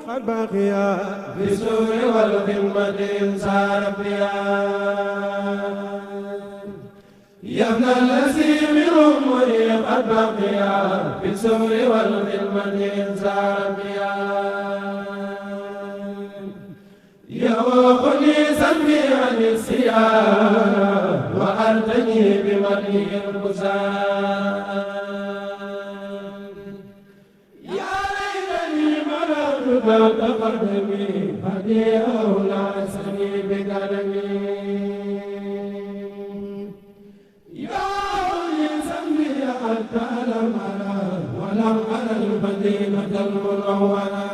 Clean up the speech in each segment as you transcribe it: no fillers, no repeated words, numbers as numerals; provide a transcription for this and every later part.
قد بقيا في السور والخدمة إنسان ربيا يا ابن الذي من عمري قد بقيا في السور والخدمة إنسان ربيا يا وخلي سمي عن السيان وأرتجي بمديه البسان تقدمي هدي أولى سني بقدمي يا أولي سمي حتى لم أرى ولم أرى المدينة المنورة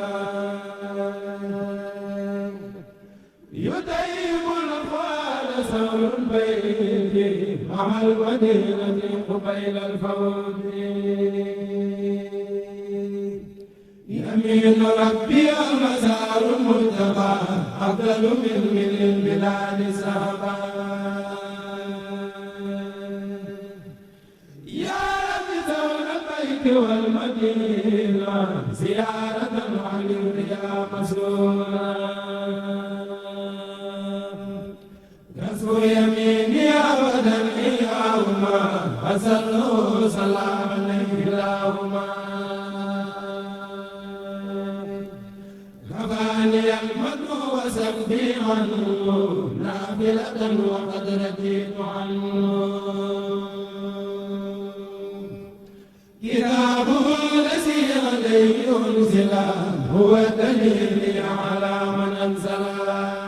يطيب الأطفال سور البيت مع المدينة قبيل الفوت يمين ربي المزار المرتضى أفضل من البلاد سابا يا رب زور البيت والمدينة زيارة وعلم يا مسرورا كسر يميني أبدا إياهما فصلوا سلام عليه اللهم كفاني المدح وسبي عنه نافلة وقد رديت عنه كتابه الذي عليه أنزل هو دليل على من أنزله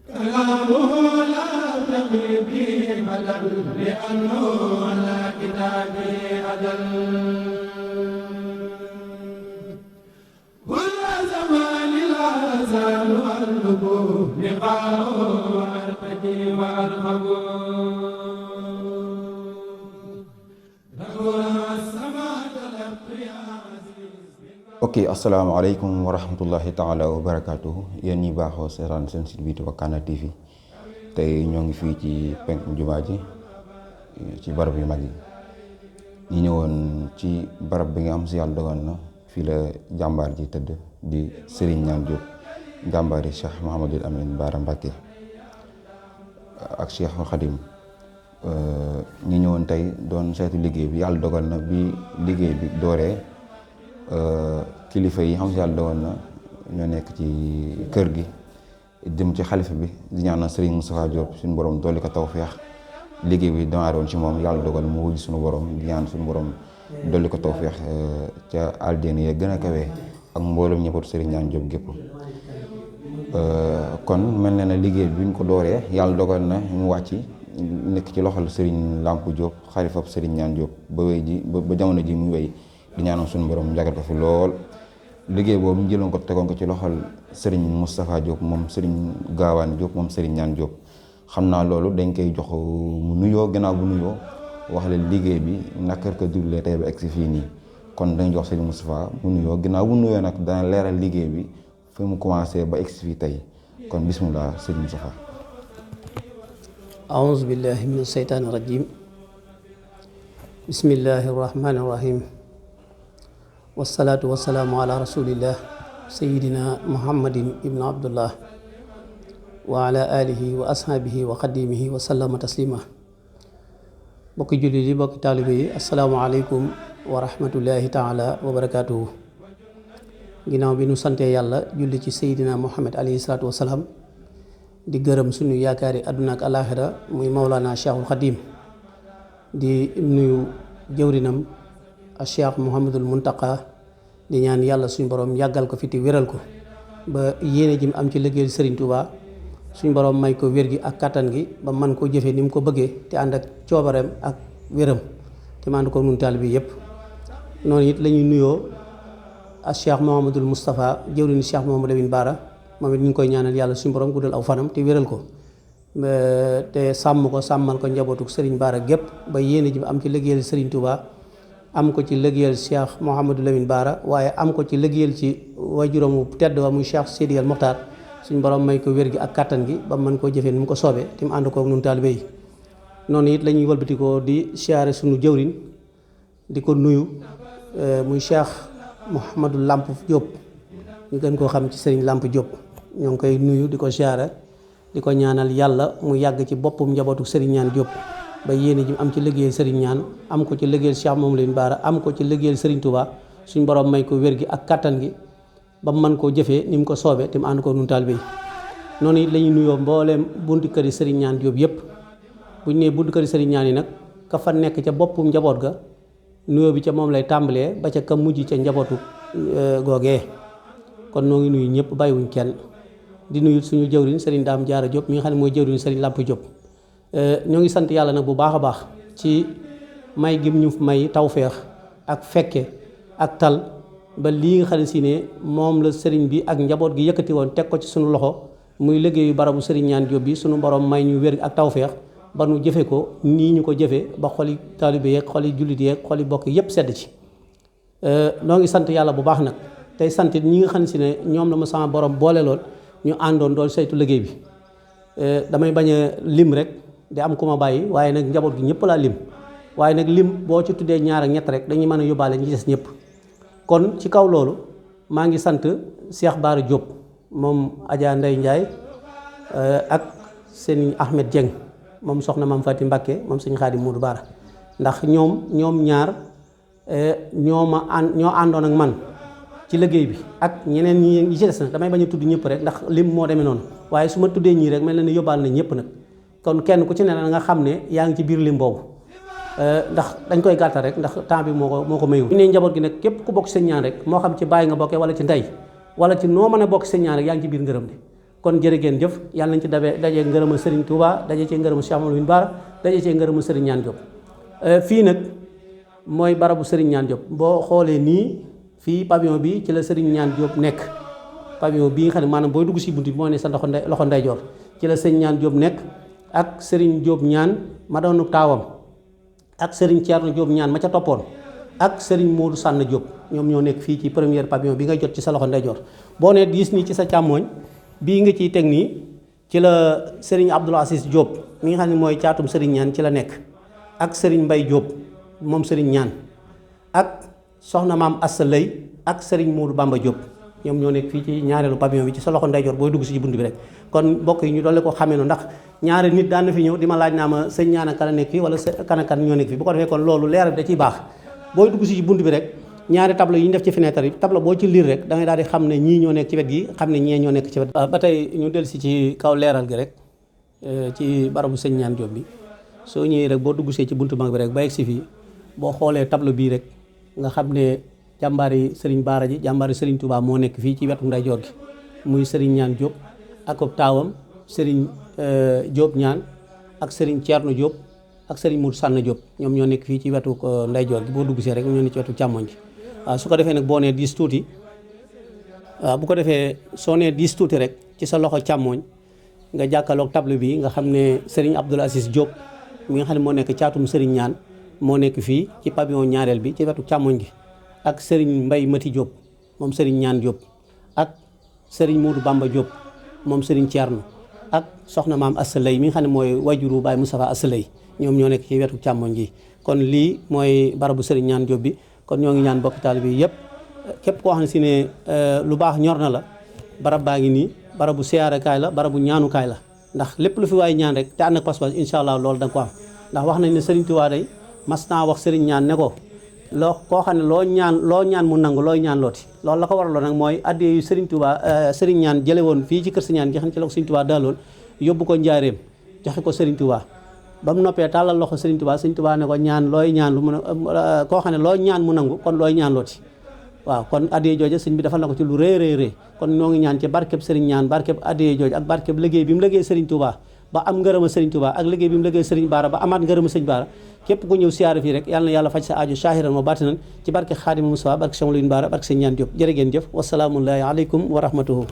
كلامه لا تقي به بدل لأنه على كتابه أدل كل زمان لا أزال أرغب لقاءه وأرتجي وأرغب ok asalaamaaleykum wa rahmatullahi taala wa barakaatuhu yéen ñi baaxoo seetaan seen site bi di Wakana TV tey ñoo ngi fii ci penku jumaa ji ci barab yu mag yi ñu ñëwoon ci barab bi nga am si yàlla dogal na fii la jàmbaar ji tëdd di Serigne Niane Diop jàmbaari Cheikh Mouhamadul Amine Bara Mbacké ak Cheikh Khadim ñu ñëwoon tey doon seetu liggéey bi yàlla dogal na bi liggéey bi dooree kilifa yi xam si yàlla dogal na ñoo nekk ci kër gi jëm ci xalifa bi di ñaanal Serigne Moustapha Diop suñu borom dolli ko tawfeex liggéey bi dama doon ci moom yàlla dogal mu wujj suñu borom di ñaan suñu borom dolli ko tawfeex ca aljana ya gën a kawee ak mboolem ñëppatu Serigne Niane Diop gépp kon mel na ne liggéey bi ñu ko dooree yàlla dogal na mu wàcc nekk ci loxol Serigne Lamp Diop xalifab Serigne Niane Diop ba wéy ji ba jamono ji muy wéy di ñaanal suñu borom jagal ko fi lool liggéey boobu ñu jëloon ko tegoon ko ci loxol Serigne Moustapha Diop moom Serigne Gaawaan Diop moom Serigne Niane Diop xam naa loolu dañ koy jox mu nuyoo gannaaw bu nuyoo wax leen liggéey bi naka ko dundee tey ba egg si fii nii kon dañ jox Serigne Moustapha mu nuyoo gannaaw bu nuyoo nag dana leeral liggéey bi fi mu commencé ba egg si fii tey kon bismillah Serigne Moustapha. أعوذ بالله من الشيطان الرجيم بسم الله الرحمن الرحيم والصلاة والسلام على رسول الله سيدنا محمد ابن عبد الله وعلى آله وأصحابه وخديمه وسلم تسليما بوكي جولي بوكي طالبي السلام عليكم ورحمة الله تعالى وبركاته ginnaaw bi nu sante yàlla julli ci Seydina Muhammad alayhi salaatu wasalaam di gërëm suñu yaakaari àdduna ak alaaxira muy Mawlana Cheikhul Khadim di nuyu jëwrinam a Cheikh Mouhamadul Muntaqa di ñaan yàlla suñu borom yàggal ko fi te wéral ko ba yéene ji mu am ci liggéeyal Serigne Touba suñu borom may ko wér gi ak kattan gi ba man koo jëfee ni mu ko bëggee te ànd ak coobareem ak wéram te ma ànd ko nun taalibe bi yépp noonu it la ñuy nuyoo a Cheikh Mouhamadul Moustapha jëwriñ Cheikh Mouhamadou Amine Bara moom it ñu ngi koy ñaanal yàlla suñu borom guddal aw fanam te wéral ko te sàmm ko sàmmal ko njabootuk Serigne Bara gépp ba yéene ji am ci liggéeyal Serigne Touba am ko ci liggéeyal Cheikh Mouhamadou Lamine Bara waaye am ko ci liggéeyal ci wajuramu tedd wa muy Cheikh Sidi El Mokhtar suñu borom may ko wér gi ak kattan gi ba mën koo jëfee ni mu ko soobee te mu ànd koog nun taalibe yi noonu it la ñuy wëlbatikoo di siyaare sunu jëwriñ di ko nuyu muy Cheikh Mouhamadou Lamp Diop ñu gën koo xam ci Serigne Lamp Diop ñoo ngi koy nuyu di ko siyaare di ko ñaanal yàlla mu yàgg ci boppum njabootu Serigne Ñaan Diop ba yéene ji am ci liggéeyal Serigne Ñaan am ko ci liggéeyal Cheikh Mamadou Bara am ko ci liggéeyal Serigne Touba suñ borom may ko wér gi ak kattan gi ba mu mën koo jëfee ni mu ko soobee te mu ànd ko nun taalibe yi noonu it la ñuy nuyoo mbooleem buntu kër yi Serigne Ñaan Diop yëpp bu ñu nee buntu kër yi Serigne Ñaan yi nag ka fa nekk ca boppum njaboot ga nuyoo bi ca moom lay tàmbalee ba ca ka mujj ca njabootu googee kon noo ngi nuyu ñëpp bàyyiwuñ kenn di nuyu suñu jëwriñ Serigne Dame Diarra Diop mi nga xam ne mooy jëwriñ Serigne Lamp Diop ñoo ngi sant yàlla nag bu baax a baax ci may gim ñu may tawféex ak fekke ak tal ba lii nga xam ne si ne moom la Serigne bi ak njaboot gi yëkkati woon teg ko ci suñu loxo muy liggéeyu barabu Serigne Ñaan Diop bi suñu borom may ñu wér ak tawféex ba nu jëfe ko nii ñu ko jëfe ba xoli taalibe yeeg xoli jullit yeeg xoli bokk yépp sedd ci noo ngi sant yàlla bu baax nag tey sant ñi nga xam ne si ne ñoom la ma sama borom boole lool ñu àndoon doon saytu liggéey bi damay bañ a lim rek di am ku ma bàyyi waaye nag njaboot gi ñëpp laa lim waaye nag lim boo ci tuddee ñaar ak ñett rek dañuy mën a yóbbaale ñi des ñëpp kon ci kaw loolu maa ngi sant Cheikh Bara Diop moom Adja Ndeye Ndiaye ak sëñ Ahmed Dieng moom soxna Maam Fati Mbakke moom sëñ Xaadim Modou Bara ndax ñoom ñaar ñoo àndoon ak man ci liggéey bi ak ñeneen ñi ci des nag damay bañ a tudd ñëpp rek ndax lim moo demee noonu waaye su ma tuddee ñii rek mel na ne yóbbaal na ñëpp nag kon kenn ku ci ne nga xam ne yaa ngi ci biir lim boobu ndax dañ koy gàttal rek ndax temps bi moo ko mayu ne njaboot gi nag képp ku bokk sëñ Ñaan rek moo xam ci bàyyi nga bokkee wala ci ndey wala ci noo mën a bokk sëñ Ñaan rek yaa ngi ci biir ngërëm li kon jërë ngeen jëf yàlla nañ ci dajee ngërëma Serigne Touba dajee ci ngërëma Cheikh Mamadou Bara dajee ci ngërëma Serigne Ñaan Diop fii nag mooy barabu Serigne Ñaan Diop boo xoolee nii fii pavillon bi ci la Serigne Ñaan Diop nekk pavillon bii nga xam ne maanaam booy dugg si bunt bi moo ne sa loxo ndeyjoor ci la Serigne Ñaan Diop nekk ak Serigne Diop ñaan ma doonu taawam ak Serigne Thierno Diop ñaan ma ca toppoon ak Serigne Modou Sànn Diop ñoom ñoo nekk fii ci première pavillon bi ngay jot ci sa loxo ndeyjoor boo nee diis nii ci sa càmmooñ bii nga ciy teg nii ci la Serigne Abdoul Aziz Diop mi nga xam ne mooy caatum Serigne Ñaan ci la nekk ak Serigne Mbaye Diop moom Serigne Ñaan ak soxna maam Assa Lay ak Serigne Modou Bamba Diop ñoom ñoo nekk fii ci ñaareelu pavillon bi ci sa loxo ndeyjoor booy dugg si ci bunt bi rek kon mbokk yi ñu doole ko xamee no ndax ñaari nit daan na fi ñëw di ma laaj naa ma sëñ Ñaan kan a nekk fii wala kan ak kan ñoo nekk fii bu ko defee kon loolu leeral da ciy baax booy dugg si ci bunt bi rek ñaari tableau yi ñu def ci fenêtre yi tableau boo ci liir rek da ngay daal di xam ne ñii ñoo nekk ci wet gi xam ne ñee ñoo nekk ci wet ba tey ñu dellu si ci kaw leeral gi rek ci barabu sëñ Ñaan Diop bi soo ñëwee rek boo dugg see ci buntu mag bi rek ba egg si fii boo xoolee tableau bii rek nga xam ne jàmbaari Serigne Bara ji jàmbaari Serigne Touba moo nekk fii ci wetu ndeyjoor gi muy Serigne Ñaan Diop ak taawam Serigne Diop ñaan ak Serigne Thierno Diop ak Serigne Modou Sànn Diop ñoom ñoo nekk fii ci wetu ndeyjoor gi boo dugg see rek ñoo nekk ci wetu càmmoñ gi waaw su ko defee nag boo nee diis tuuti waaw bu ko defee soo nee diis tuuti rek ci sa loxo càmmoñ nga jàkkaloog table bi nga xam ne Serigne Abdoul Aziz Diop mi nga xam ne moo nekk caatum Serigne Ñaan moo nekk fii ci pavillon ñaareel bi ci wetu càmmoñ gi ak Serigne Mbaye Mati Diop moom Serigne Ñaan Diop ak Serigne Modou Bamba Diop moom Serigne Thierno ak soxna maam Assa Lay mi nga xam ne mooy wajuru Baye Moustapha Assa Lay ñoom ñoo nekk ci wetu càmmoñ gi kon lii mooy barabu Serigne Ñaan Diop bi kon ñoo ngi ñaan bokk taalibe bi yëpp képp koo xam ne si ne lu baax ñor na la barab baa ngi nii barabu siyaarekaay la barabu ñaanukaay la ndax lépp lu fi waaye ñaan rek te ànd ak pas-pas incha allah loolu da nga ko am ndax wax nañ ne Serigne Touba day mas naa wax Serigne Ñaan ne ko koo xam ne loo ñaan mu nangu looy ñaan looti loolu la ko waraloon nag mooy addee yu Serigne Touba Serigne Ñaan jële woon fii ci kër si ñaan gi xam ne ci la ko Serigne Touba daaloon yóbbu ko njaareem joxe ko Serigne Touba ba mu noppee tàllal loxo Serigne Touba ne ko ñaan looy ñaan lu mun a koo xam ne loo ñaan mu nangu kon looy ñaan looti waaw kon addee jooju sëñ bi defal na ko ci lu rëy kon ñoo ngi ñaan ci barkeb Serigne Ñaan barkeb addee jooju ak barkeb liggéey bi mu liggéey Serigne Touba ba am ngërëma Serigne Touba ak liggéey bi mu liggéey Serigne Bara ba amaat ngërëma Serigne Bara képp ku ñëw siyaare fii rek yàlla na yàlla faj sa aajo saahiran wa baatinan ci barke Xaadimu Mustafaa barke Cheikh Mamadou Bara barke Serigne Ñaan Diop jërë ngeen jëf wasalaamullahi aleykum wa rahmatuhu